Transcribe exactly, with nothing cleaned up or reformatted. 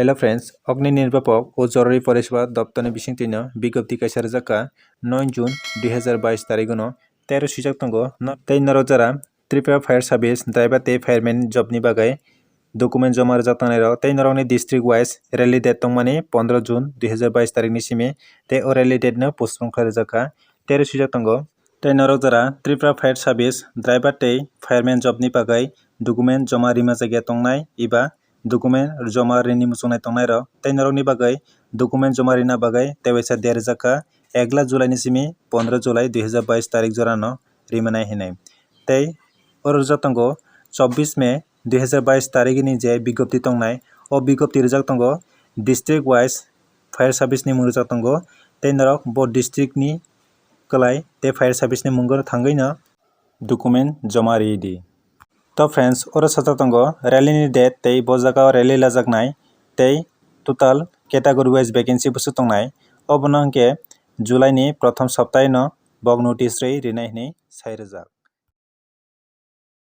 Hello friends, okni nirbapo o jorori poriseba doptorni bisingtwino bigjapti kaisa rwjakha, noi June dui hazar bais tarikno tei oro swijak tongo, no-, tei norok jara Tripura Fire Service driver tei fireman jobni bagwi document joma rwjak tongnairok tei norokni district wise rally date tongmani pondro June dui hazar bais tarikni simi tei o rally dateno postpone khlai rwjakha, tei oro swijak tongo. Tei norok jara Tripura Fire Service driver tei fireman jobni bagwi document joma rima jagya tongnai eba document joma rini muchungnai tongnairok tei norokni bagwi document joma rina bagwi tei waisa date rwjakha, ekla July ni simi pondro July dui hazar bais tarik jorano rimanai hinwi. Tei oro rwjak tongo chobbish May dui hazar bais tarikni je bigjapti tongnai, o bigjapti rwjak tongo district wise fire service ni mung rwjak tongo, tei norok bo district ni kwlai tei fire service ni mungno thangwi no document joma ridi. To friends, oro sajak tongo rally ni date tei bo jaga o rally lajaknai tei total category wise vacancy bwswk tongnai, obono hwnkhe July ni prothom saptaino bok notice rwi rinai hinwi sai rwjak.